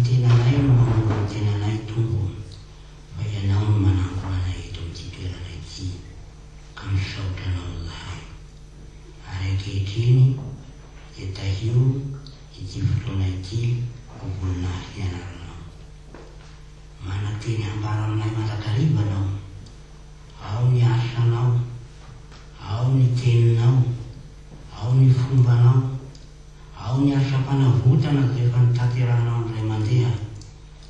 tenanay no mamory ny tenanay, Tompo ô, fa Ianao no manangona anay eto amin'ity toerana ity, ka misaotra Anao izahay. Ary ankehitriny dia tahio ity fotoana ity ho voninahitry ny Anaranao. Manan-teny hambara aminay mandrakariva Anao. Ao ny asanao, ao ny teninao, ao ny fombanao, ao ny asam-panavotana izay efa notanterahinao indray mandeha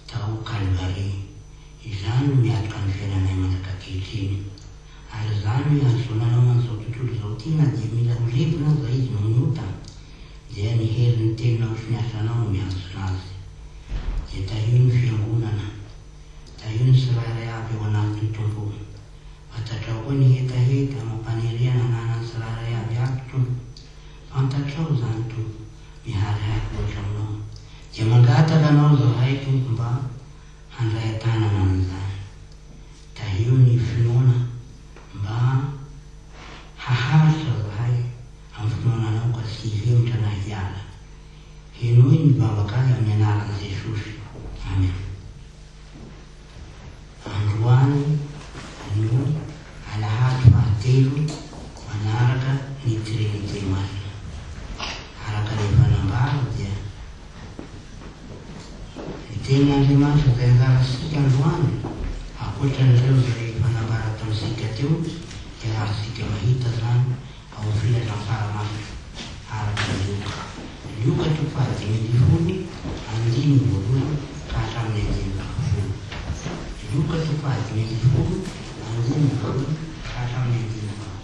tao Kalvary. Izany no miatoka ny fiainanay mandrak'ankehitriny. Ary izany no ihazonanao an'izao tontolo izao ity na dia mila ho levona aza izy noho ny ota, dia ny herin'ny teninao sy ny asanao no mihazona azy. Dia tahio ny fiangonana. Tahio ny tsirairay avy ao anatiny Tompo o. Fantatrao koa ny hetaheta amam-paniriana ananan'ny tsirairay avy ato Tompo. Fantatrao izany Tompo. Miharihary loatra aminao. Dia mangataka Anao izahay Tompo mba handray an-tanana an'izany. Tahio ny finoana mba haharitra izahay amin'ny finoana Anao ka tsy hihemotra na hiala. Henoy ny vavakay amin'ny anaran'i Jesosy. Amen. Androany no alahady fahatelo manaraka ny Trinite Masina. Araka ny efa nambara dia ny Tenin'Andriamanitra izay anjarantsika androany, ankoatra an'ireo izay efa nambara tamintsika teo, dia azontsika mahita izany ao amin'ny Filazantsara Masina araka an'i Lioka. Lioka toko fahadimy ambin'ny folo, andininy voalohany ka hatramin'ny andininy fahafolo. Lioka toko fahadimy ambin'ny folo, andininy voalohany ka hatramin'ny andininy fahafolo.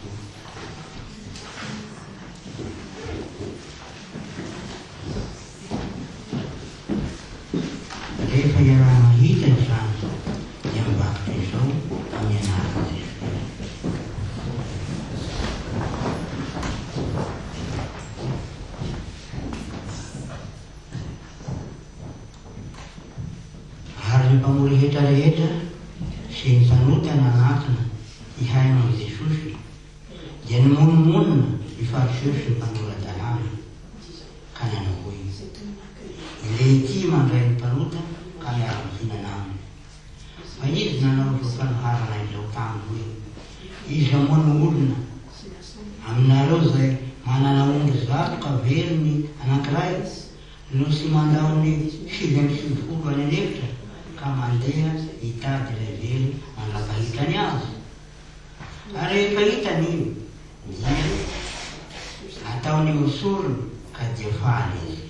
Rehefa iaraha-mahita izany dia mivaky toy izao amin'ny anaran'i Jesosy. Ary ny mpamory hetra rehetra sy ny mpanota nanatona hihaino an'i Jesosy dia nimonomonona ny Fariseo sy ny mpanora-dalàna. ka nanao hoe, Ilehity mandray ny mpanota ka miara-mihinana aminy. Fa izy nanao izao fanoharana izao taminy hoe, Iza moa no olona aminareo izay manana ondry zato ka very ny anankiray, no tsy mandao ny 99 any an'efitra ka mandeha hitady ilay very mandra-pahitany azy? Ary rehefa hitany iny, dia ataony ho sorona ka dia faly izy.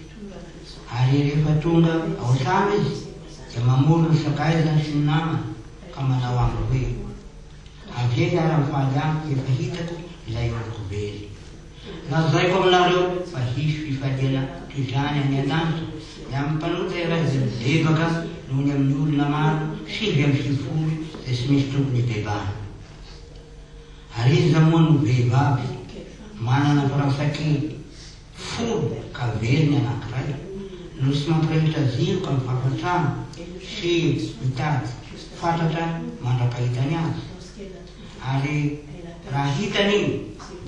Ary rehefa tonga ao an-trano izy, dia mamory ny sakaizany sy ny namany ka manao aminy hoe, Avia hiara-mifaly amiko efa hitako ilay oloko very. Lazaiko aminareo fa hisy fifaliana toy izany any an-danitra ny amin'ny mpanota iray izay mibebaka noho ny amin'ny olona maro 99 izay tsy misy tokony hibebahana. Ary iza moa no vehivavy manana farantsakely folo ka very ny anankiray, no tsy mampirehitra jiro ka mifafa trano sy mitady fatratra mandra-pahitany azy? Ary raha hitany iny,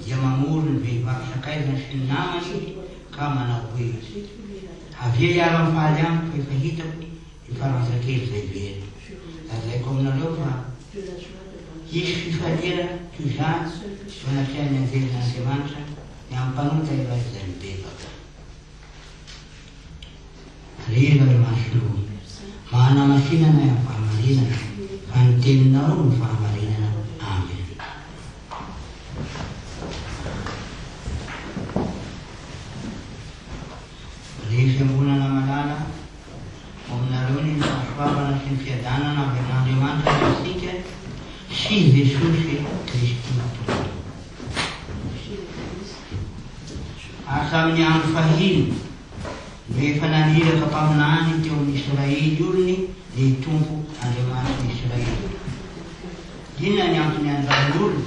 dia mamory ny vehivavy sakaizany sy ny namany ka manao hoe, Avia hiara-mifaly amiko fa efa hitako i Farantsakely izay very. Lazaiko aminareo fa hisy fifaliana toy izany eo anatrehan'ny anjelin'Andriamanitra ny amin'ny mpanota iray izay mibebaka. Ry Ray Masina ô, manamasina anay amin'ny fahamarinana, fa ny Teninao no fahamarinana. Amen. Ry Fiangonana malala, ho aminareo ny fahasoavana sy ny fiadanana avy amin'Andriamanitra Raintsika sy Jesosy Kristy Tompo. Ary tamin'ny andro fahiny no efa naniraka mpaminany teo amin'i Israely olony ny Tompo Andriamanitry ny Israely. Inona ny antony anirahan'ny olona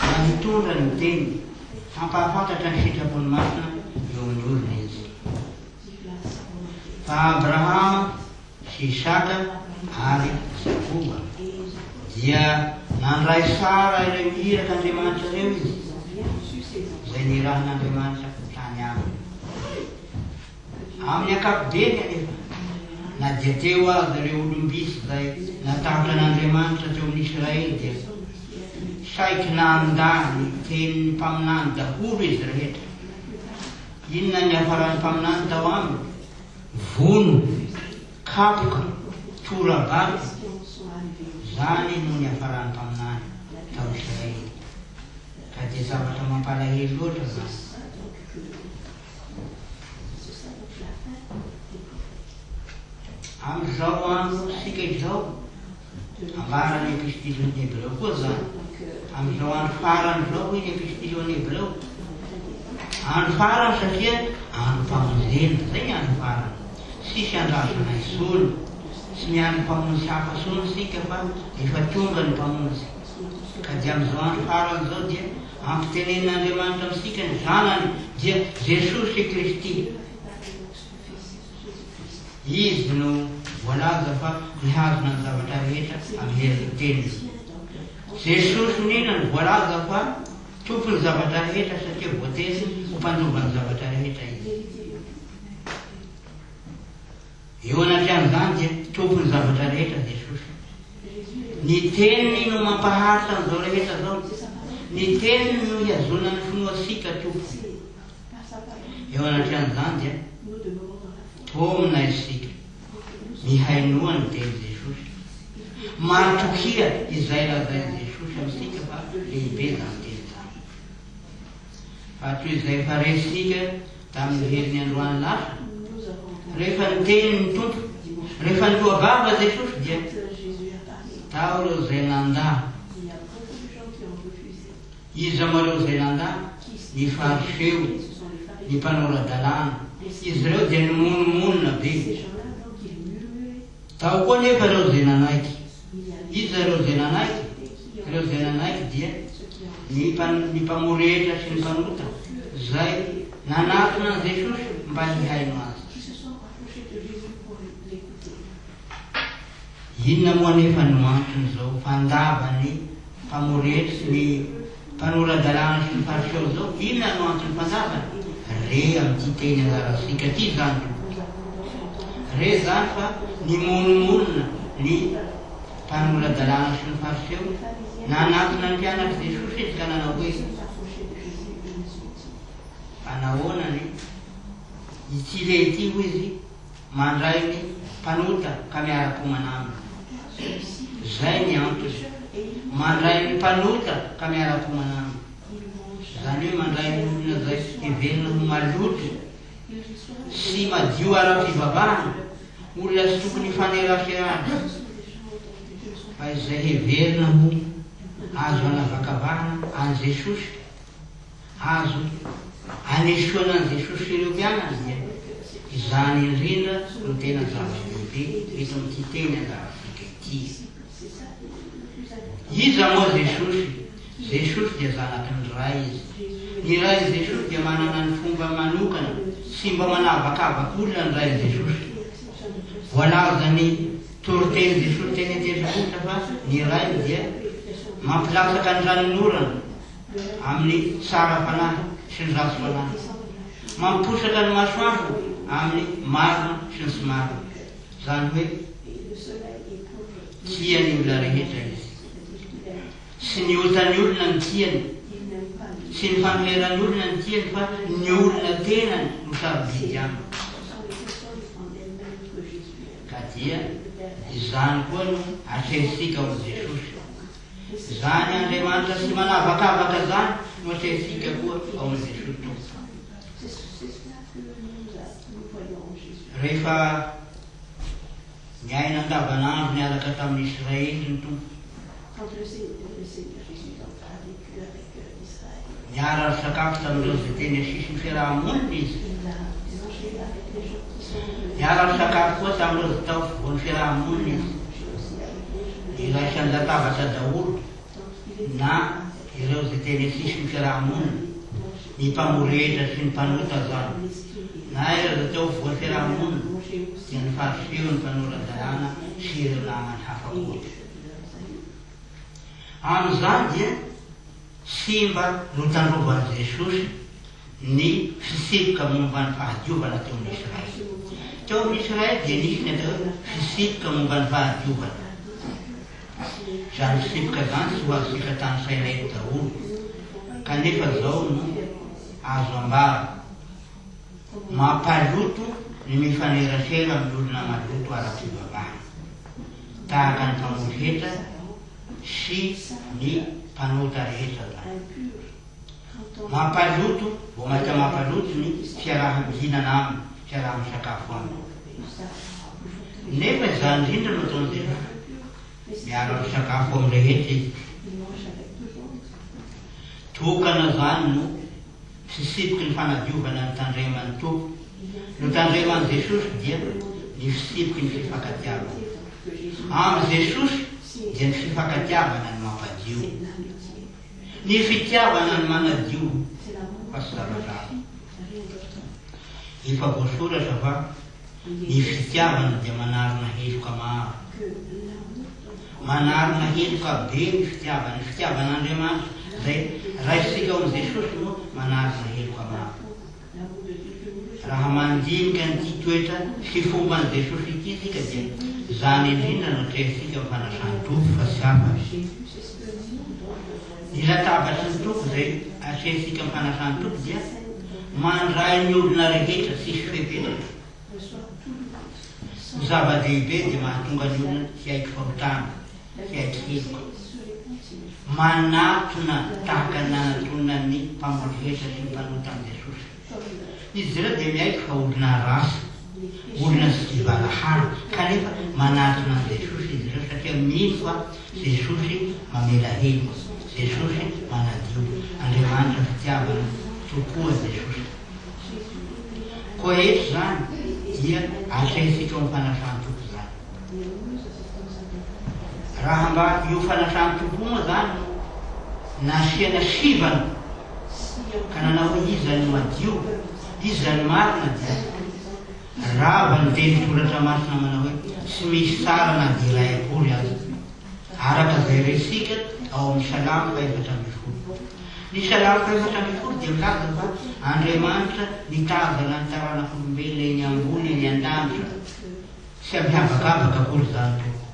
mba hitondra ny teniny hampahafantatra ny sitrapony masina eo amin'ny olona izy? Fa Abrahama sy Isaka ary Jakoba dia nandray tsara ireo irak' Andriamanitra ireo izy, izay nirahin' Andriamanitra tany aminy. Amin'ny ankapobeny anefa, Na dia teo aza ireo olom-bitsy izay natahotra an'Andriamanitra teo amin'ny Isiraely dia saiky nandà ny tenin'ny mpaminany daholo izy rehetra. Inona ny niafaran'ny mpaminany tao aminy? Vono, kapoka, tora-bato, izany no niafaran'ny mpaminany tao Isiraely. Ka dia zavatra mampalahelo loatra izany. Amin'izao andro isika izao, ambaran'ny Epistilin'ny Hebreo koa izany, amin'izao andro farany izao hoy ny Epistily ho an'ny Hebreo, andro farany satria androm-pamonjena, izay ny andro farany, tsisy andrasana intsony, tsy miandry mpamonjy hafa intsony isika fa efa tonga ny Mpamonjy. Ka dia amin'izao andro farany izao dia Ampitenenin'Andriamanitra amintsika ny Zanany dia Jesosy Kristy. Izy no voalaza fa mihazona ny zavatra rehetra amin'ny herin'ny Teniny. Jesosy indrindra no voalaza fa Tompon'ny zavatra rehetra satria voatery ho mpandova ny zavatra rehetra Izy. Eo anatrehan'izany dia Tompon'ny zavatra rehetra Jesosy. Ny Teniny no mampaharitra an'izao rehetra izao. Ny Teniny no ihazonan'ny finoantsika Tompo. Eo anatrehan'izany dia tomina isika. Mihainoa ny tenin'i Jesosy. Matokia izay lazain'i Jesosy amintsika fa lehibe izany teny izany. Fa toy izay efa resintsika tamin'ny heriny androany lasa, rehefa niteny ny Tompo, rehefa niloa-bava Jesosy dia tao ireo izay nandà. Iza moa ireo izay nandà? Ny Fariseo, ny mpanora-dalàna. Izy ireo dia nimonomonona be. Tao koa anefa ireo izay nanaiky. Iza ireo izay nanaiky? Ireo izay nanaiky dia ny ny mpamory hetra sy ny mpanota izay nanatona an'i Jesosy mba hihaino Azy. Inona moa anefa no anton'izao fandavan'ny mpamory hetra sy ny mpanora-dalàna sy ny Fariseo izao? Inona no anton'ny fandavana? Re amin'ity teny anjarantsika ity izany tompoko. Re izany fa nimonomonona ny mpanora-dalàna sy ny Fariseo, nanatona ny mpianatr'i Jesosy izy ka nanao hoe, Fa nahoana ny ity lehy ity, hoy izy, mandray ny mpanota ka miara-komana aminy? Izay ny antony. Mandray ny mpanota ka miara-komana aminy. Izany hoe mandray ny olona izay heverina ho maloto sy madio ara-pivavahana, olona tsy tokony hifaneraserana, fa izay heverina ho azo anavakavahana an'i Jesosy, azo anesoana an'i Jesosy sy ireo mpianany dia izany indrindra no tena zava-dehibe eto amin'ity teny andavantsika ity. Iza moa Jesosy? Jesosy dia zanaky ny Ray Izy. Ny Rain'i Jesosy dia manana ny fomba manokana, tsy mba manavakavaka olona ny Rain'i Jesosy. Voalazan'ny toritenin'i Jesosy teny an-tendrombohitra fa ny Rainy dia mampilatsaka ny ranonorana amin'ny tsara fanahy sy ny ratsy fanahy, mampiposaka ny masoandro amin'ny marina sy ny tsy marina. Izany hoe tia ny olona rehetra Izy. Tsy ny otan'ny olona no tiany, tsy ny fanoheran'ny olona no tiany fa ny olona tenany no sarobidy aminy. Ka dia izany koa no atrehintsika ao amin'i Jesosy. Izany Andriamanitra tsy manavakavaka izany no atrehintsika koa ao amin'i Jesosy Tompo. Rehefa Niaina andavanandro niaraka tamin'ny Israely ny Tompo. Niara-nisakafo tamin'ireo izay teny an-sisin'ny fiaraha-monina Izy. Niara-nisakafo koa tamin'ireo izay tao afovoan'ny fiaraha-monina Izy. Niraisany latabatra daholo na ireo izay teny an-sisin'ny fiaraha-monina, ny mpamory hetra sy ny mpanota izany, na ireo izay teo afovoan'ny fiaraha-monina, dia ny Fariseo, ny mpanora-dalàna sy ireo namany hafa koa. Amin'izany dia tsy mba notandrovan'i Jesosy ny fitsipika momba ny fahadiovana teo amin'ny Israely. Teo amin'ny Israely dia nisy ny atao hoe fitsipika momba ny fahadiovana. Izany fitsipika izany tsy ho azontsika tanisaina eto daholo, kanefa izao no azo ambara, Mampaloto ny mifanerasera amin'ny olona maloto ara-pivavahana, tahaka ny mpamory hetra sy ny mpanota rehetra izany. Mampaloto, vao mainka mampaloto ny fiaraha-mihinana aminy, fiaraha-misakafo aminy. Nefa izany indrindra no ataon'i Jesosy, miara-misakafo amin'ny rehetra izy. Tokana izany no fisipiky ny fanadiovana notandreman'ny Tompo, notandreman'i Jesosy dia ny fisipiky ny fifankatiavana. Amin'i Jesosy dia ny fifankatiavana no mampadio. Ny fitiavana no manadio fa tsy zavatra hafa. Efa voasoratra fa ny fitiavana dia manarona heloka maro. Manarona heloka be ny fitiavana. Ny fitiavan'Andriamanitra izay raisintsika ao amin'i Jesosy no manarona heloka maro. Raha mandinika an'ity toetra sy fomban'i Jesosy ity isika dia izany indrindra no atrehintsika amin'ny fanasan'ny Tompo fa tsy hafa. Ny latabatry ny Tompo izay atrehintsika amin'ny fanasan'ny Tompo dia mandray ny olona rehetra tsisy fepetra. Ny zava-dehibe dia mahatonga ny olona hiaiky fahotana, hiaiky heloka. Manatona tahaka ny nanatonan'ny mpamory hetra sy ny mpanota an'i Jesosy. Izy ireo dia miaiky fa olona ratsy, olona tsy tia valahara, kanefa manatona an'i Jesosy izy ireo satria mino fa Jesosy mamela heloka, Jesosy manadio. Andriamanitra fitiavana tokoa Jesosy. Koa eto izany dia atrehintsika ao amin'ny fanasan-Tompo izany. Raha mba io fanasan'ny Tompo io moa izany no nasiana sivana ka nanao hoe iza no madio, iza no marina dia rava ny teny soratra masina manao hoe tsy misy tsara na dia iray akory aza. Araka izay rentsika ao amin'ny Salamo faha-14. Ny Salamo faha-14 dia milaza fa Andriamanitra nitazana ny taranak'olombelona eny ambony eny an-danitra. Tsy amin'ny habakabaka akory izany tompoko,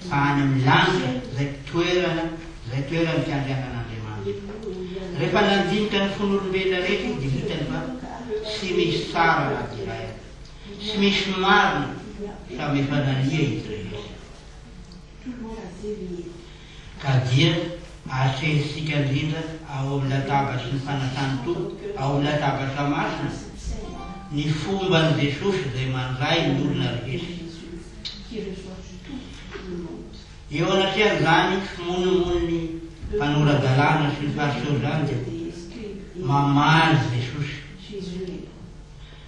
fa any amin'ny lanitra izay toerana, izay toeran'ny fiandrianan'Andriamanitra. Rehefa nandinika ny fon'olombelona rehetra izy dia hitany fa tsy misy tsara na dia iray aza. Tsy misy marina, samy efa nania izy rehetra. Ka dia atrehintsika indrindra ao amin'ny latabatry ny fanasan'ny Tompo, ao amin'ny latabatra masina, ny fomban'i Jesosy izay mandray ny olona rehetra. Eo anatrehan'izany fimonomon'ny mpanora-dalàna sy ny Fariseo izany dia mamaly Jesosy.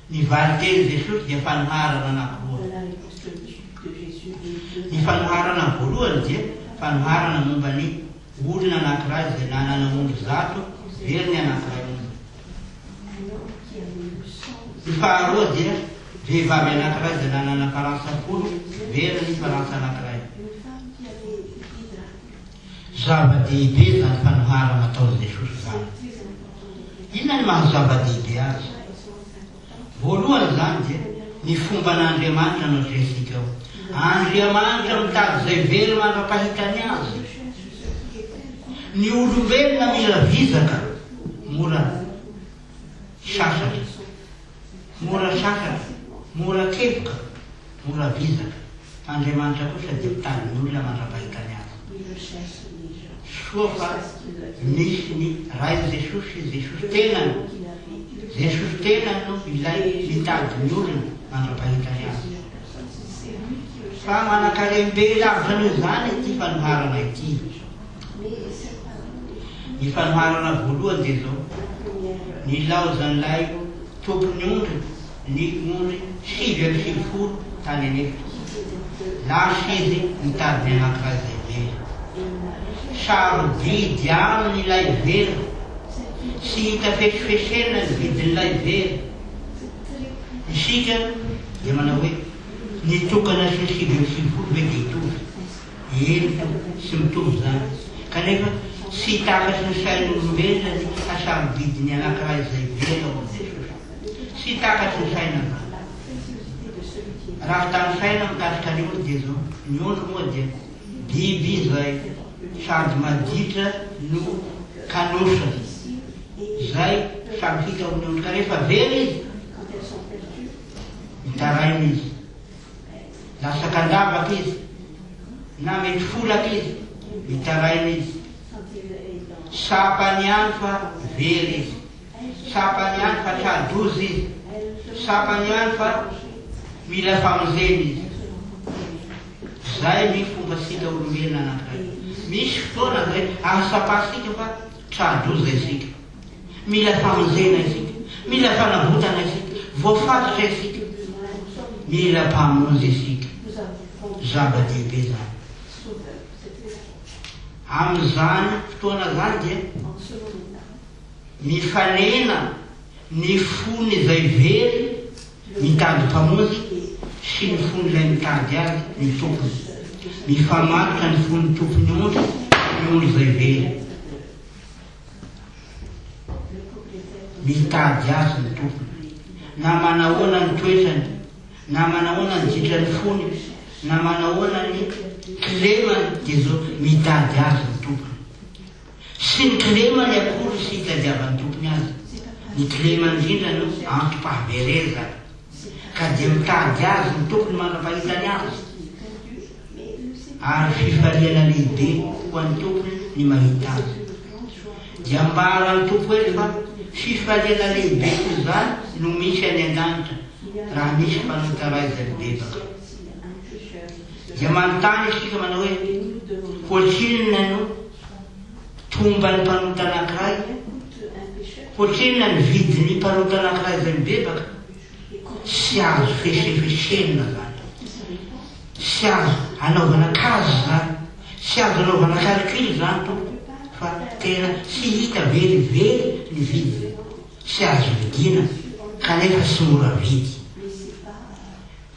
Ny valin-tenin'i Jesosy dia fanoharana anankiroa. Ny fanoharana voalohany dia fanoharana momba ny olona anankiray izay nanana ondry zato, very ny anankiray monja. Ny faharoa dia vehivavy anankiray izay nanana farantsa folo, very ny farantsa anankiray. Zava-dehibe izany fanoharana ataon'i Jesosy izany. Inona no maha zava-dehibe azy? Voalohany izany dia ny fomban'Andriamanitra no atrehintsika ao. Andriamanitra mitady izay very mandra-pahitany azy. Ny olombelona mila vizaka, mora sasatra. Mora sasatra, mora kepoka, mora vizaka. Fa Andriamanitra kosa dia mitady ny olona mandra-pahitany azy. Soa fa misy ny Rain'i Jesosy sy Jesosy tenany. Jesosy tenany no ilay mitady ny olona mandra-pahitany azy. Fa manan-karem-be lavitra noho izany ity fanoharana ity. Ny fanoharana voalohany dia izao, nilaozan'ilay tompon'ny ondry ny ondry 99 tany an'efitra. Lasa izy nitady ny anankiray izay very. Sarobidy aminy ilay very. Tsy hita fesifesena ny vidin'ilay very. Isika dia manao hoe, ny tokana sy ny 99 ve dia hitovy? Eny, tsy mitovy izany. Kanefa, tsy takatry ny sain'olombelona ny hasarobidin'ny anankiray izay very ao amin'i Jesosy. Tsy takatry ny saina izany. Raha tanisaina mikasika ny ondry dia izao, ny ondry moa dia biby izay sady maditra no kanosa, izay samy hita ao amin'ny ondry ka rehefa very izy, mitaraina izy, latsaka an-davaka izy, na mety folaka izy, mitaraina izy, tsapany ihany fa very izy. Tsapany ihany fa tra-doza izy. Tsapany ihany fa mila famonjena izy. Izay ny fombantsika olombelona anankiray. Misy fotoana izay ahatsapantsika fa tra-doza isika. Mila famonjena isika. Mila fanavotana isika. Voafatotra isika. Mila Mpamonjy isika. Zava-dehibe izany. Amin'izany fotoana izany dia. Mifanena ny fony izay very mitady mpamonjy sy ny fon'ilay mitady azy ny tompony. Mifamatotra ny fon'ny tompon'ny ondry sy ny ondry izay very. Mitady azy ny tompony. Na manahoana ny toetrany, na manahoana ny ditran'ny fony, na manahoana ny kilemany dia izao mitady azy ny tompony. Tsy ny kilemany akory sy itadiavan'ny tompony azy, ny kilemany indrindra no antom-pahaverezany, ka dia mitady azy ny tompony mandra-pahitany azy, ary fifaliana lehibe ho an'ny tompony ny mahita azy. Dia ambaran'ny Tompo eto fa fifaliana lehibe toy izany no misy any an-danitra raha misy mpanota iray izay mibebaka. Dia manontany isika manao hoe, Ohatrinona no tomban'ny mpanota anankiray? Ohatrinona ny vidin'ny mpanota anankiray izay mibebaka? Tsy azo fesefesenina izany. Tsy azo anaovana kajy izany. Tsy azo anaovana calcul izany tompoko fa tena tsy hita velively ny vidiny. Tsy azo vidiana kanefa tsy mora vidy.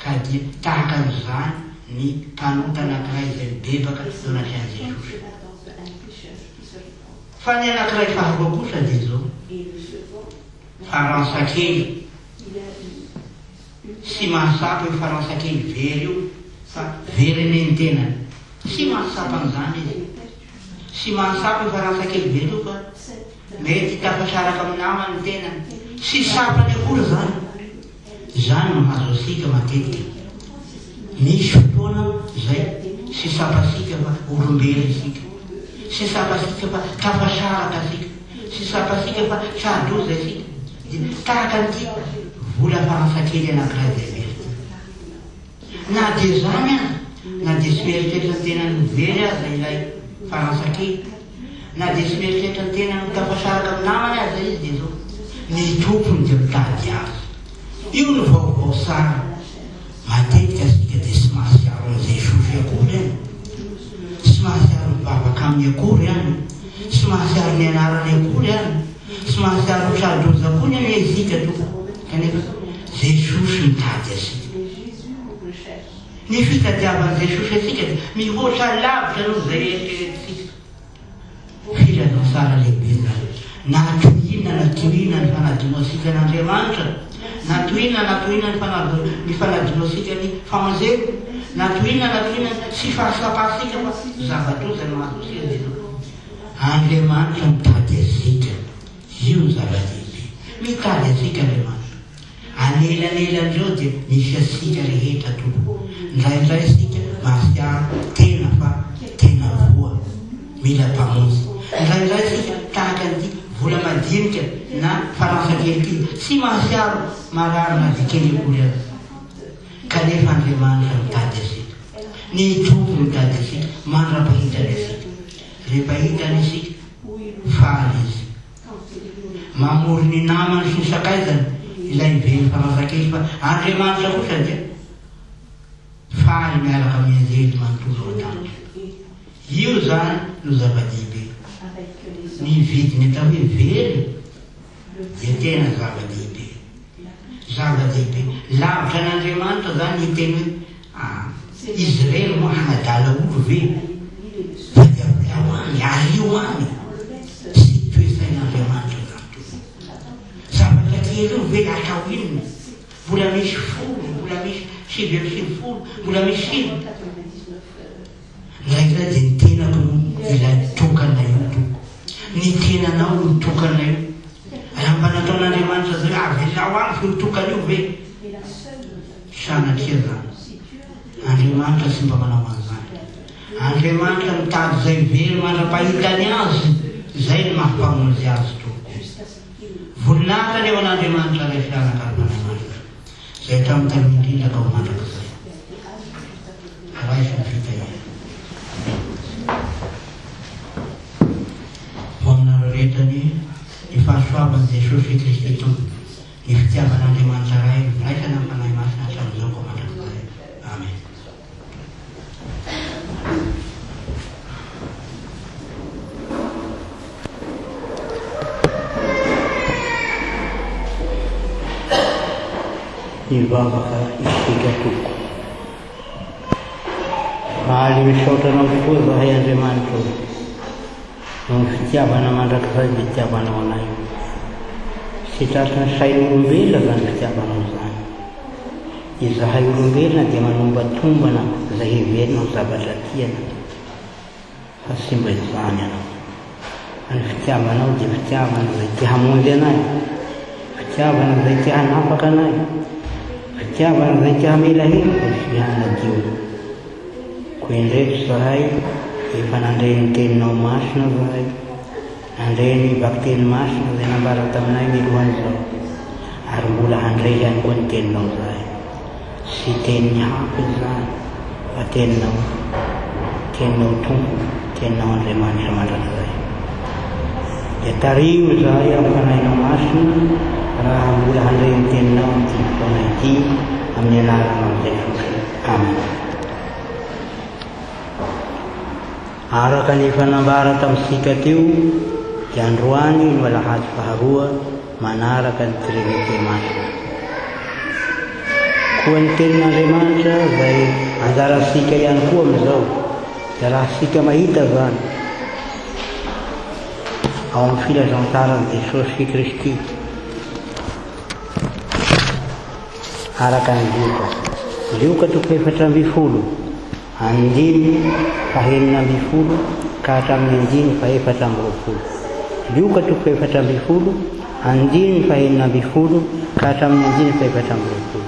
Ka dia tahaka an'izany ny mpanota anankiray izay mibebaka eo anatrehan'i Jesosy. Fa ny anankiray faharoa kosa dia izao, Faransa kely, tsy mahatsapa io faransa kely very io fa very anie ny tenany. Tsy mahatsapa an'izany izy. Tsy mahatsapa io faransa kely very io fa mety tafasaraka amin'ny namany ny tenany. Tsy tsapany akory izany. Izany no mahazo antsika matetika. Misy fotoana izay tsy tsapantsika fa olombelona isika. Tsy tsapantsika fa tafasaraka isika. Tsy tsapantsika fa tra-doza isika. Dia tahaka an'ity vola farantsakely anankiray izay very ity. Na dia izany aza, na dia tsy mieritreritra ny tenany ho very aza ilay farantsakely, Na dia tsy mieritreritra ny tenany ho tafasaraka amin'ny namany aza izy dia izao, ny tompony dia mitady azy. Io no vaovao tsara. Matetika isika dia tsy mahatsiaro an'i Jesosy akory any. Tsy mahatsiaro mivavaka aminy akory any. Tsy mahatsiaro ny anarany akory any. Tsy mahatsiaro ho tra-doza akory anie isika tompoko. Kanefa Jesosy mitady antsika. Ny fitadiavan'i Jesosy antsika dia mihoatra lavitra noho izay eritreretintsika. Filazantsara lehibe izany. Na toy inona na toy inona ny fanadinoantsika an'Andriamanitra, na toy inona na toy inona ny ny fanadinoantsika ny famonjena, na toy inona na toy inona ny tsy fahasapantsika fa zava-doza ny mahazo antsika dia izao, Andriamanitra mitady antsika. Io no zava-dehibe. Mitady antsika Andriamanitra. Anelanelan'ireo dia misy antsika rehetra tompoko. Indraindray isika mahatsiaro tena fa tena voa, mila mpamonjy. Indraindray isika tahaka an'ity vola madinika na faransa kely ity, tsy mahatsiaro marary na dia kely akory aza. Kanefa Andriamanitra mitady antsika. Ny Tompo mitady antsika mandra-pahitany antsika. Rehefa hitany isika, faly Izy. Mamory ny namany sy ny sakaizany ilay very farantsakely fa Andriamanitra kosa dia faly miaraka amin'ny anjely manontolo ao an-danitra. Io izany no zava-dehibe. Ny vidiny atao hoe very dia tena zava-dehibe. Zava-dehibe. Lavitra an'Andriamanitra izany ny hiteny hoe ah, izy ireny moa hanadala olo ve? Fa dia avelao any, ario any. Tsy toe-tsain'Andriamanitra izany tokoa. Zavatra kely io ve atao inona? Mbola misy folo, mbola misy. 99, mbola misy sivy. Indraindray dia ny tenako no ilay tokana io tompoko. Ny tenanao no tokana io. Raha mba nataon'Andriamanitra izay hoe avelao any fa io tokana io ve? Sanatria izany. Andriamanitra tsy mba manao an'izany. Andriamanitra mitady izay very mandra-pahitany azy, izay no maha Mpamonjy azy tompoko. Voninahitra anie ho an'Andriamanitra Ray sy Anaka ary Fanahy Masina, izay hatramin'ny taloha indrindra ka ho mandrakizay. Raiso ny fitahiana. Ho aminareo rehetra anie ny fahasoavan'i Jesosy Kristy Tompo, ny fitiavan'Andriamanitra Ray, ny firaisana amin'ny Fanahy Masina hatramin'izao ka ho mandrakizay. Amen. Hivavaka isika tompoko. Faly misaotra Anao tokoa izahay Andriamanitra ô, noho ny fitiavana mandrakizay izay itiavanao anay. Tsy tratry ny sain'olombelona izany fitiavanao izany. Izahay olombelona dia manombatombana izay heverina ho zavatra tiana, fa tsy mba izany Ianao. Fa ny fitiavanao dia fitiavana izay te hamonjy anay, fitiavana izay te hanafaka anay, fitiavana izay te hamela heloka sy hanadio. Koa indreto izahay efa nandre ny Teninao masina izahay, Nandre ny vakiteny masina izay nambara taminay milohan'izao, ary mbola handre ihany koa ny teninao izahay. Tsy tenin'ny hafa izany, fa teninao, teninao Tompo, teninao Andriamanitra mandrakizay. Dia tariho izahay amin'ny Fanahinao Masina raha mbola handre ny teninao amin'ity fotoana ity, amin'ny anaranao Jesosy. Amena. Araka ny efa nambara tamintsika teo dia androany no alahady faharoa manaraka ny Trinite Masina. Koa ny Tenin'Andriamanitra izay anjarantsika ihany koa amin'izao dia raha isika mahita izany ao amin'ny filazantsaran'i Jesosy Kristy araka ny Lioka. Lioka toko 14. Andininy fahenina ambin'ny folo ka hatramin'ny andininy fahefatra amby roapolo. Lioka toko fahefatra ambin'ny folo, andininy fahenina ambin'ny folo ka hatramin'ny andininy fahefatra amby roapolo.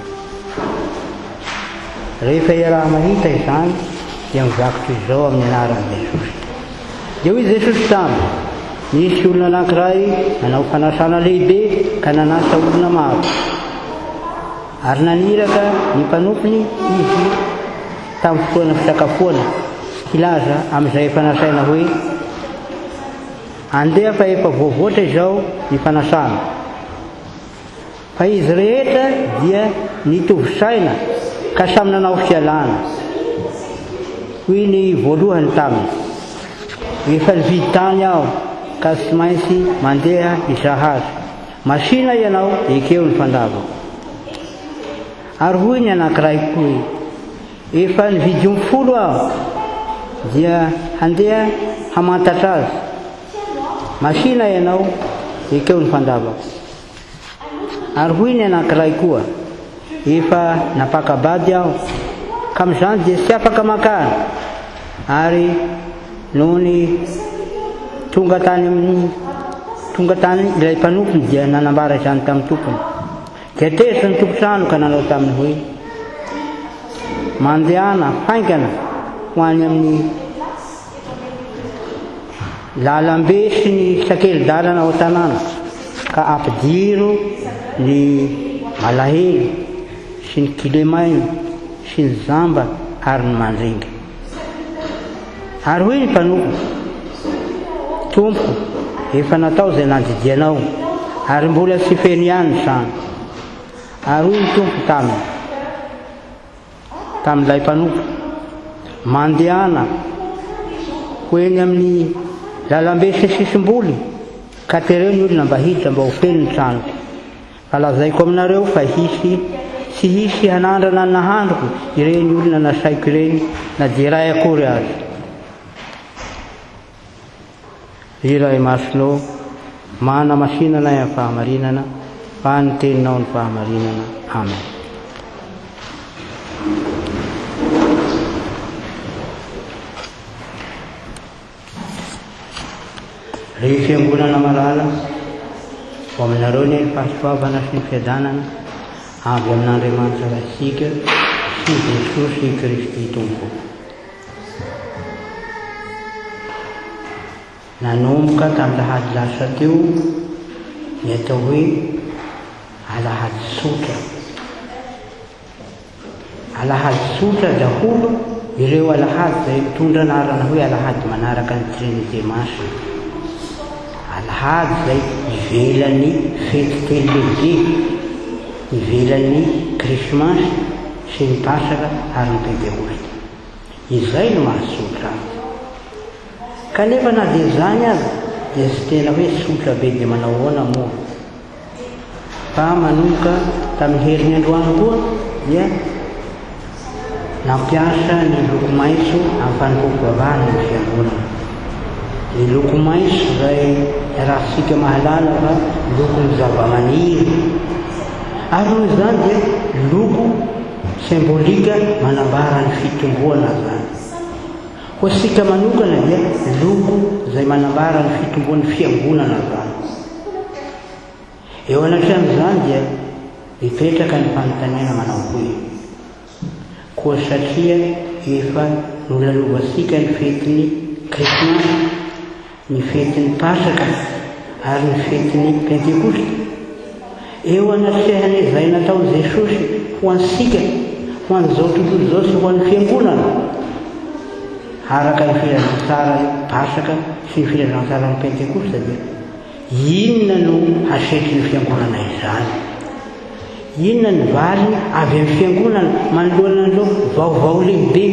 Rehefa iaraha-mahita izany dia mivaky toy izao amin'ny anaran'i Jesosy. Dia hoy Jesosy taminy, Nisy olona anankiray nanao fanasana lehibe ka nanasa olona maro. Ary naniraka ny mpanompony izy tamin'ny fotoana fisakafoana hilaza amin'izay efa nasaina hoe, Andeha fa efa voavoatra izao ny fanasana. Fa izy rehetra dia nitovy saina ka samy nanao fialana. Hoy ny voalohany taminy, Efa nividy tany aho ka tsy maintsy mandeha hizaha azy. Masìna ianao, ekeo ny fandavako. Ary hoy ny anankiray koa hoe, Efa nividy omby folo aho, dia handeha hamantatra azy. Masìna ianao, ekeo ny fandavako. Ary hoy ny anankiray koa, Efa nampaka-bady aho, ka amin'izany dia tsy afaka mankany. Ary nony tonga tany amin'ny tonga tany ilay mpanompony dia nanambara izany tamin'ny tompony. Dia tezitra ny tompon-trano ka nanao taminy hoe, Mandehana haingana ho any amin'ny lalambe sy ny sakeli-dalana ao an-tanàna ka ampidiro ny malahelo sy ny kilemaina sy ny jamba ary ny mandringa. Ary hoy ny mpanompo, Tompo, efa natao izay nandidianao, ary mbola tsy feno ihany ny trano. Ary hoy ny Tompo taminy, tamin'ilay mpanompo, Mandehana ho eny amin'ny lalambe sy sisim-boly, ka tereo ny olona mba hiditra mba ho feno ny tranoko. Fa lazaiko aminareo fa hisy, tsy hisy hanandrana ny nahandroko ireny olona nasaiko ireny na dia iray akory aza. Ry Ray Masina ô, manamasina anay amin'ny fahamarinana, fa ny Teninao no fahamarinana. Amen. Ry Fiangonana malala, ho aminareo anie ny fahasoavana sy ny fiadanana avy amin'Andriamanitra Raintsika sy Jesosy Kristy Tompo. Nanomboka tamin'ny lahady lasa teo ny atao hoe alahady tsotra. Alahady tsotra daholo ireo alahady izay mitondra anarana hoe alahady manaraka ny Trinite Masina. Alahady izay ivelan'ny fety telo lehibe, ivelan'ny Krismasy sy ny Pasaka ary ny Pentekosta. Izay no mahatsotra azy. Kanefa na dia izany aza dia tsy tena hoe tsotra be dia manao ahoana moa. Fa manomboka tamin'ny heriny androany koa dia nampiasa ny loko maitso amin'ny fanompoam-pivavahana ny fiangonana. Ny loko maitso izay iarahantsika mahalala fa lokon'ny zavamaniry. Ary noho izany dia loko Symbolique manambara ny fitomboana izany. Ho antsika manokana dia loko izay manambara ny fitomboan'ny fiangonana izany. Eo anatrehan'izany dia mipetraka ny fanontaniana manao hoe, Koa satria efa nolalovantsika ny fetin'ny Krismasy, ny fetin'ny Pasaka ary ny fetin'ny Pentekosta. Eo anatrehan'izay nataon'i Jesosy ho antsika, ho an'izao tontolo izao sy ho an'ny Fiangonana, araka ny filazantsaran'ny Pasaka sy ny filazantsaran'ny Pentekosta dia inona no hasetrin'ny Fiangonana izany? Inona ny valiny avy amin'ny Fiangonana manoloana an'ireo vaovao lehibe,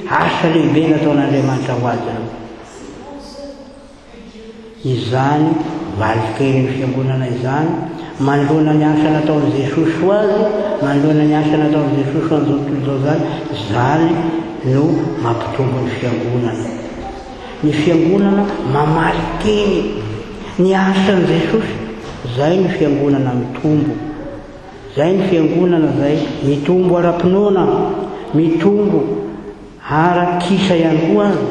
asa lehibe nataon'Andriamanitra ho azy ireo? Izany valin-tenin'ny Fiangonana izany, manoloana ny asa nataon'i Jesosy ho azy, manoloana ny asa nataon'i Jesosy ho an'izao tontolo izao izany, izany no mampitombo ny Fiangonana. Ny Fiangonana mamaly teny ny asan'i Jesosy, izay ny Fiangonana mitombo. Izay ny Fiangonana izay mitombo ara-pinoana, mitombo Ara-kisa ihany koa aza,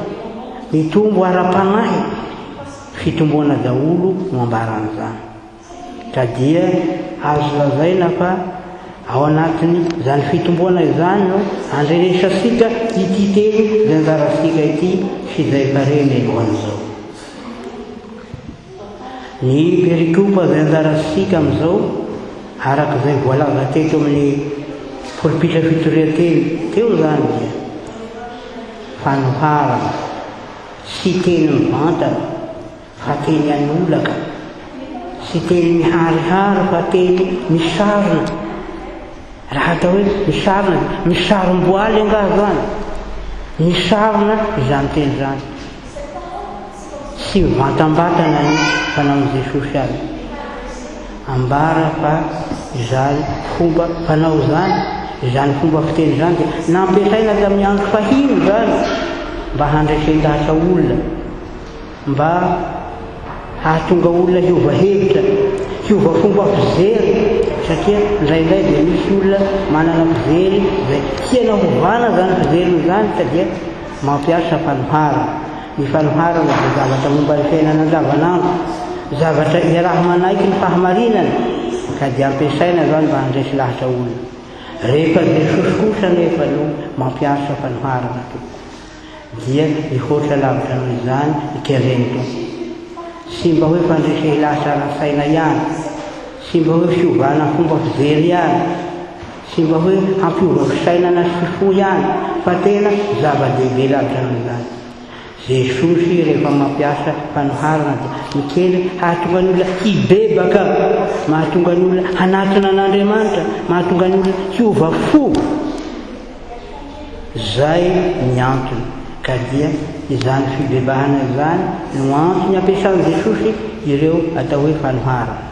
mitombo ara-panahy, fitomboana daholo no ambaran'izany. Ka dia azo lazaina fa ao anatin'izany fitomboana izany no andrenesantsika ity teny izay anjarantsika ity sy izay efa re mialohan'izao. Ny perikopa izay anjarantsika amin'izao, araka izay voalaza teto amin'ny polipitra fitorian-teny teo izany dia fanoharana, tsy teny mivantana fa teny an'olaka, tsy teny miharihary fa teny misarona. Raha atao hoe misarona dia misarom-boaly angaha izany? Misarona izany teny izany. Tsy mivantambatana ny fanaon'i Jesosy azy. Ambara fa izany fomba fanao izany, izany fomba fiteny izany dia nampiasaina tamin'ny andro fahiny izany mba handresen-dahatra olona. Mba hahatonga olona hiova hevitra, hiova fomba fijery, satria indraindray dia misy olona manana fijery izay tiana hovana izany fijeriny izany ka dia mampiasa fanoharana. Ny fanoharana dia zavatra momba ny fiainana andavanandro, zavatra iaraha-manaiky ny fahamarinana ka dia ampiasaina izany mba handresy lahatra olona. Rehefa Jesosy kosa anefa no mampiasa fanoharana tompoko. Dia mihoatra lavitra noho izany ny kendren'ny Tompo. Tsy mba hoe fandresehy-lahatra ara-tsaina ihany, tsy mba hoe fiovana fomba fijery ihany, tsy mba hoe hampiova fisainana sy fo ihany, fa tena zava-dehibe lavitra noho izany. Jesosy rehefa mampiasa fanoharana dia mikendry hahatonga ny olona hibebaka, mahatonga ny olona hanatona an'Andriamanitra, mahatonga ny olona hiova fo. Izay ny antony, ka dia izany fibebahana izany no antony ampiasan'i Jesosy ireo atao hoe fanoharana.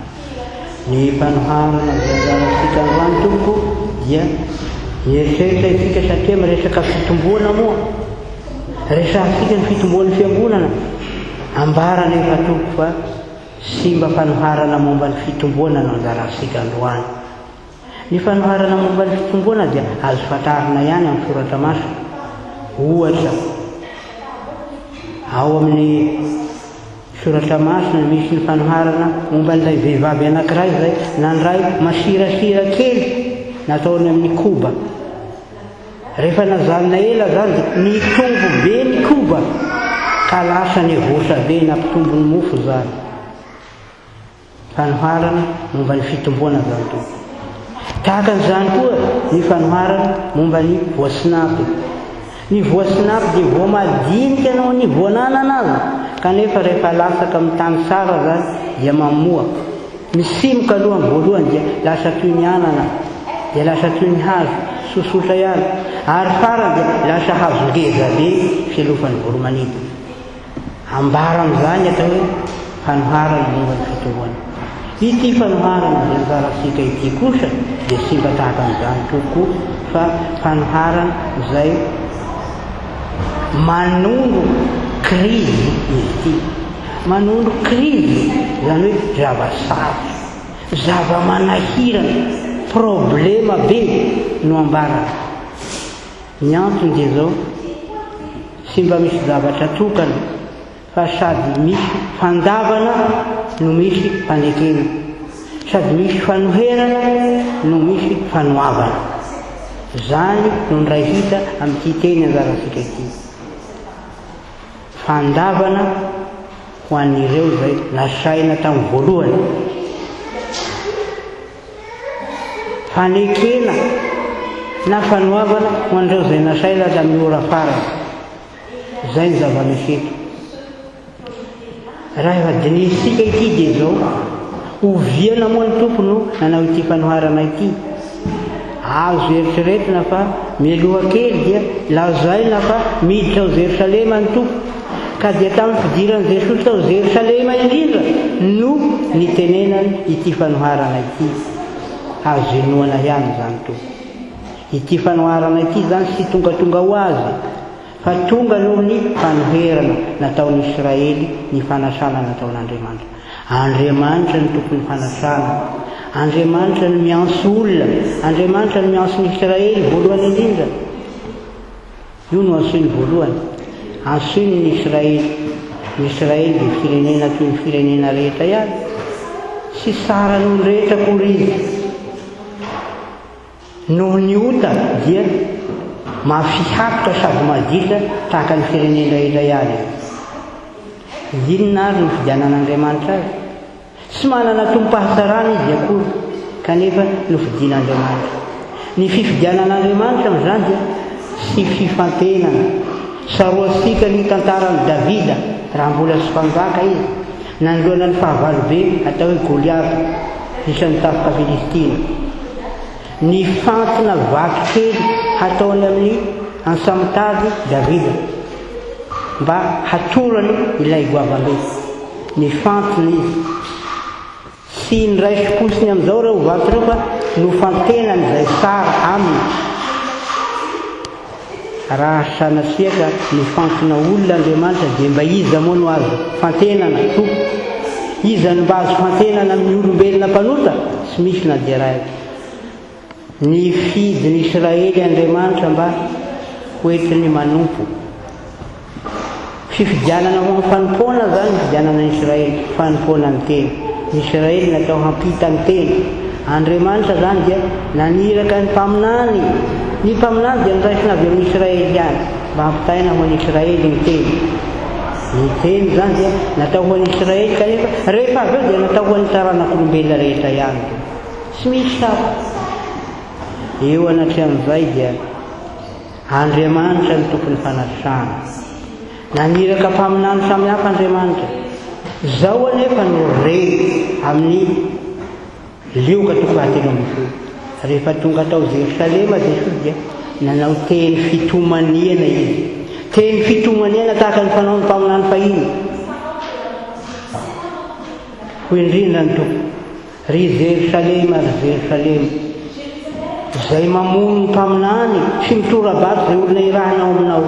Ny fanoharana izay anjarantsika androany tompoko dia mieritreritra isika satria miresaka fitomboana moa. Resahantsika ny fitomboan'ny fiangonana. Ambara anefa tompoko fa tsy mba fanoharana momba ny fitomboana no anjarantsika androany. Ny fanoharana momba ny fitomboana dia azo fantarina ihany amin'ny soratra masina. Ohatra, ao amin'ny Soratra Masina misy ny fanoharana momba an'ilay vehivavy anankiray izay nandray masirasira kely nataony amin'ny koba. Rehefa najanona ela izany dia nitombo be ny koba ka lasa nivosa be nampitombo ny mofo izany. Fanoharana momba ny fitomboana izany Tompo. Tahaka an'izany koa ny fanoharana momba ny voasinapy. Ny voasinapy dia voa madinika noho ny voan'anana aza, kanefa rehefa latsaka amin'ny tany tsara izany dia mamoa. Misimoka aloha amin'ny voalohany dia lasa toy ny anana, dia lasa toy ny hazo, sosotra ihany, ary farany dia lasa hazo ngeza be fialofan'ny voromanidina. Ambara amin'izany atao hoe fanoharana momba ny fitomboana. Ity fanoharana izay anjarantsika ity kosa dia tsy mba tahaka an'izany tokoa fa fanoharana izay manondro krizy izy ity. Manondro krizy izany hoe zava-sarotra, zava-manahirana, problema be no ambarany. Ny antony dia izao, tsy mba misy zavatra tokana fa sady misy fandavana no misy fanekena, sady misy fanoherana no misy fanoavana. Izany no ndray hita amin'ity teny anjarantsika ity. Fandavana ho an'ireo izay nasaina tamin'ny voalohany. Fanekena na fanoavana ho an'ireo izay nasaina tamin'ny ora farany. Izay ny zava-misy eto. Raha efa dinihintsika ity dia izao, oviana moa ny Tompo no nanao ity fanoharana ity? Azo eritreretina fa mialoha kely dia lazaina fa miditra ao Jerosalema ny Tompo, ka dia tamin'ny fidiran'i Jesosy tao Jerosalema indrindra no nitenenany ity fanoharana ity. Azo inoana ihany izany Tompo. Ity fanoharana ity izany tsy tongatonga ho azy, fa tonga noho ny fanoherana nataon'ny Israely ny fanasana nataon'Andriamanitra. Andriamanitra no tompon'ny fanasana. Andriamanitra no miantso olona. Andriamanitra no miantso ny Israely voalohany indrindra. Io no antsoiny voalohany. Antsoiny ny Israely. Ny Israely dia firenena toy ny firenena rehetra ihany. Tsy tsara noho ny rehetra akory izy. Noho ny ota dia mafy hatoka sady maditra tahaka ny firenena rehetra ihany izy. Inona ary no fidianan'Andriamanitra azy? Tsy manana tompom-pahatsarana izy akory, kanefa nofidin'Andriamanitra. Ny fifidianan'Andriamanitra amin'izany dia tsy fifantenana. Tsaroantsika ny tantaran'i Davida raha mbola tsy mpanjaka izy, nanoloana ny fahavalo be atao hoe Goliata, isan'ny tafika filistina. Nifantina vato kely hataony amin'ny antsamotady Davida, mba hatorany ilay goavambe. Nifantina izy. Tsy niraisim-potsiny amin'izao ireo vato ireo fa nofantenany izay tsara aminy. Raha sanatria ka mifantina olona Andriamanitra dia mba iza moa no azo fantenana, Tompo? Iza no mba azo fantenana amin'ny olombelona mpanota? Tsy misy na dia iray aza. Nifidy ny Israely Andriamanitra mba ho entiny manompo. Fifidianana ho amin'ny fanompoana izany ny fifidianana ny Israely, fanompoana ny teny. Ny Israely natao hampita ny teny. Andriamanitra izany dia naniraka ny mpaminany. Ny mpaminany dia noraisina avy amin'ny Israely ihany, mba hampitaina ho an'ny Israely ny teny. Ny teny izany dia natao ho an'ny Israely kanefa rehefa avy eo dia natao ho an'ny taranak'olombelona rehetra ihany koa. Tsy misy hafa. Eo anatrehan'izay dia Andriamanitra no tompon'ny fanasana. Naniraka mpaminany samihafa Andriamanitra. Izao anefa no re amin'ny Lioka toko fahatelo ambin'ny folo. Rehefa tonga tao Jerosalema Jesosy dia nanao teny fitomaniana izy. Teny fitomaniana tahaka ny fanaon'ny mpaminany fahiny. Hoy indrindra ny Tompo, Ry Jerosalema, ry Jerosalema, izay mamono ny mpaminany sy mitora-bato izay olona irahina ao aminao.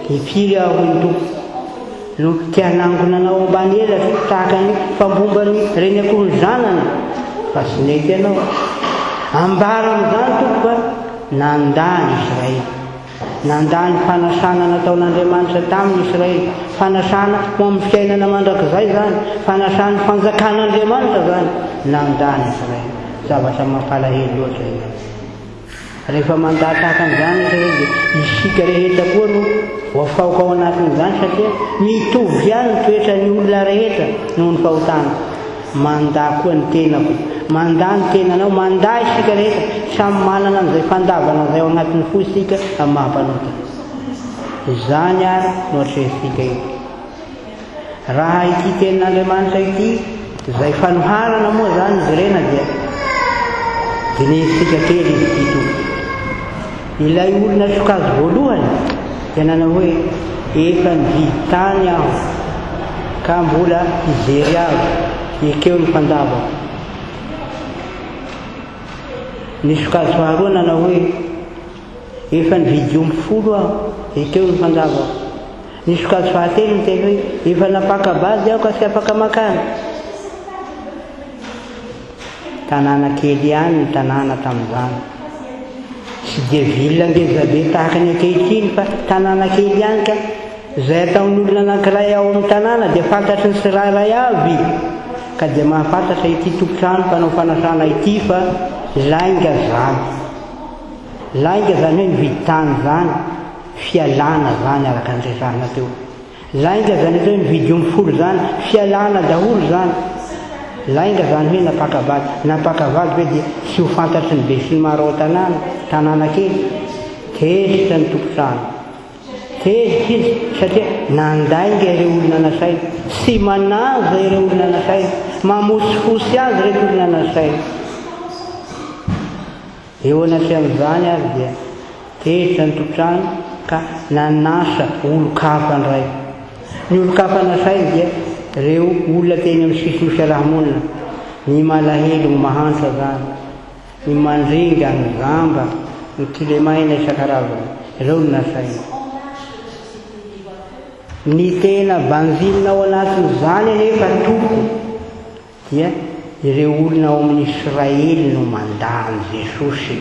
Impiry aho, hoy ny Tompo, no te hanangona anao ambany elatra tahaka ny fambomban'ny reny akoho ny zanany, fa tsy nety ianao. Ambara amin'izany, Tompo, fa nandà ny Israely. Nandà ny fanasana nataon'Andriamanitra taminy Israely. Fanasana ho amin'ny fiainana mandrakizay izany, fanasan'ny fanjakan'Andriamanitra izany. Nandà ny Israely. Zavatra mampalahelo loatra izany. Rehefa mandà tahaka an'izany isika dia isika rehetra koa no voafaoka ao anatin'izany satria mitovy ihany ny toetran'ny olona rehetra noho ny fahotana. Mandà koa ny tenako, mandà ny tenanao, mandà isika rehetra, samy manana an'izay fandavana izay ao anatin'ny fo isika amin'ny maha mpanota. Izany ary no atrehintsika eto. Raha ity tenin'Andriamanitra ity, izay fanoharana moa izany jerena dia dinihintsika kely izy ity tompoko. Ilay olona sokajy voalohany dia nanao hoe efa nividy tany aho ka mbola hijery azy, ekeo ny fandavako. Ny sokajy faharoa nanao hoe efa nividy omby folo aho, ekeo ny fandavako. Ny sokajy fahatelo niteny hoe, Efa nampaka-bady aho ka tsy afaka mankany. Tanàna kely ihany ny tanàna tamin'izany. Tsy dia ville ngezabe tahaka ny ankehitriny fa tanàna kely ihany ka izay ataon'ny olona anankiray ao amin'ny tanàna dia fantatry ny tsirairay avy ka dia mahafantatra ity tompon-trano mpanao fanasana ity fa lainga izany. Lainga izany hoe nividy tany izany. Fialana zany araka ny resahina teo. Lainga zany atao hoe mividy omby folo zany, fialana daholo zany. Lainga zany hoe nampaka-bady. Nampaka-vady ve dia tsy ho fantatry ny besinimaro ao an-tanàna, tanàna kely? Tezitra ny tompon-trano. Tezitra izy satria nandainga ireo olona nasaina. Tsy manaja ireo olona nasaina. Mamosifosy azy ireto olona nasaina. Eo anatrehan'izany ary dia tezitra ny tompon-trano ka nanasa olon-kafa indray. Ny olon-kafa nasainy dia ireo olona teny amin'ny sisin'ny fiaraha-monina, ny malahelo, ny mahantra izany, ny mandringa, ny jamba, ny kilemaina isan-karazany. Ireo no nasainy. Ny tena banjinina ao anatin'izany anefa tompoko Dia ireo olona ao amin'ny Israely no mandà an'i Jesosy,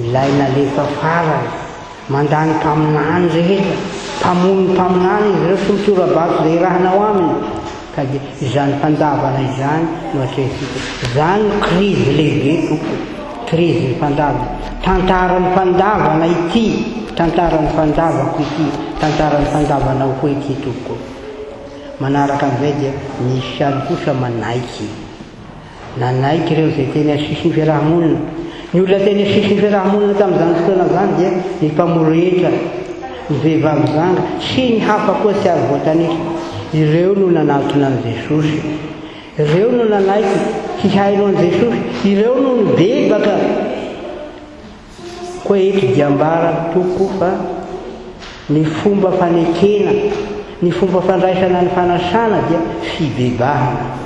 ilay nalefa farany, mandà ny mpaminany rehetra, mpamono ny mpaminany izy ireo sy mitora-bato izay irahana ao aminy. Ka dia izany fandavana izany no atrehintsika. Izany no krizy lehibe tompoko, krizin'ny fandavana. Tantaran'ny fandavana ity, tantaran'ny fandavako ity, tantaran'ny fandavanao koa ity tompoko. Manaraka an'izay dia misy ihany kosa manaiky. Nanaiky ireo izay teny an-tsisin'ny fiaraha-monina. Ny olona teny an-tsisin'ny fiaraha-monina tamin'izany fotoana izany dia ny mpamory hetra, ny vehivavy janga sy ny hafa koa tsy ary voatanisa. Ireo no nanatona an'i Jesosy. Ireo no nanaiky hihaino an'i Jesosy. Ireo no nibebaka. Koa eto dia ambara tokoa fa ny fomba fanekena, ny fomba fandraisana ny fanasana dia fibebahana.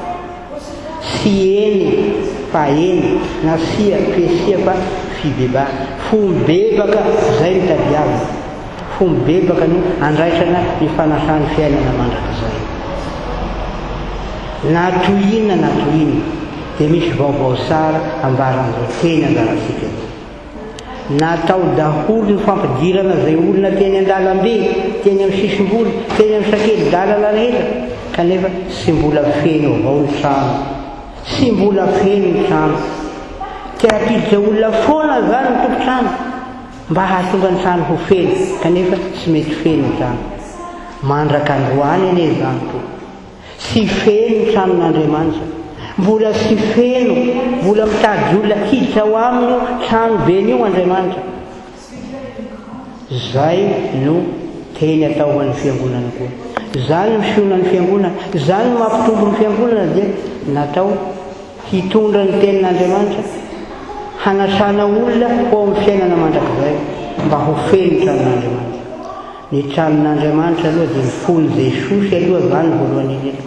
Tsy eny fa eny, na tsia fe tsia fa fibebahana. Fo mibebaka izay no tadiavina. Fo mibebaka no andraisana ny fanasan'ny fiainana mandrakizay. Na toy inona na toy inona dia misy vaovao tsara ambaran'izao teny andalantsika izao. Natao daholo ny fampidirana izay olona teny an-dalambe, teny amin'ny sisim-boly, teny amin'ny sakeli-dalana rehetra, kanefa tsy mbola feno avao ny trano. Tsy mbola feno ny trano. Te hampiditra olona foana izany ny tompon-trano mba hahatonga ny trano ho feno, kanefa tsy mety feno ny trano. Mandraka androany anie izany tompoko. Tsy feno ny tranon'Andriamanitra. Mbola tsy feno, mbola mitady olona hiditra ao aminy io trano beny io Andriamanitra. Izay no teny atao ho an'ny fiangonana koa. Izany no fionan'ny fiangonana, izany no mampitombo ny fiangonana dia natao hitondra ny tenin'Andriamanitra, hanasana olona ho ao amin'ny fiainana mandrakizay mba ho feno ny tranon'Andriamanitra. Ny tranon'Andriamanitra aloha dia ny fon'i Jesosy aloha izany voalohany indrindra.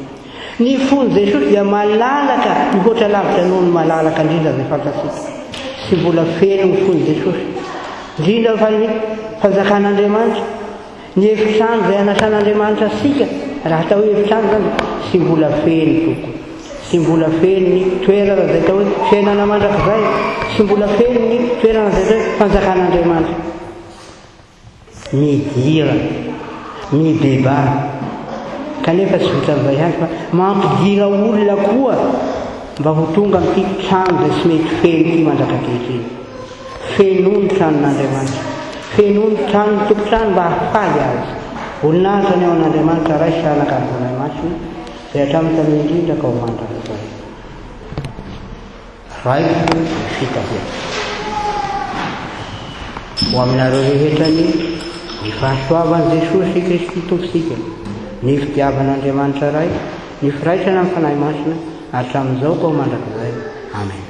Ny fon'i Jesosy dia malalaka mihoatra lavitra noho ny malalaka indrindra izay fantatsika. Tsy mbola feno ny fon'i Jesosy. Indrindra fa ny fanjakan'Andriamanitra, ny efitrano izay anasan'Andriamanitra antsika, raha atao hoe efitrano izany, tsy mbola feno tokoa. Tsy mbola feno ny toerana izay atao hoe fiainana mandrakizay, tsy mbola feno ny toerana izay atao hoe fanjakan'Andriamanitra. Midira, mibebaha, kanefa tsy vitan'izay ihany fa mampidira olona koa mba ho tonga amin'ity trano izay tsy mety feno ity mandrak'ankehitriny. Fenoy ny tranon'Andriamanitra. Fenoy ny tranon'ny tompon-trano mba hahafaly azy. Voninahitra ny ao an'Andriamanitra Ray sy Zanaka ary Fanahy Masina, izay hatramin'ny taloha indrindra ka ho mandrakizay. Raiso ny fitahiana. Ho aminareo rehetra anie ny fahasoavan'i Jesosy Kristy Tompontsika, ny fitiavan'Andriamanitra Ray, ny firaisana amin'ny Fanahy Masina, hatramin'izao ka ho mandrakizay. Amen.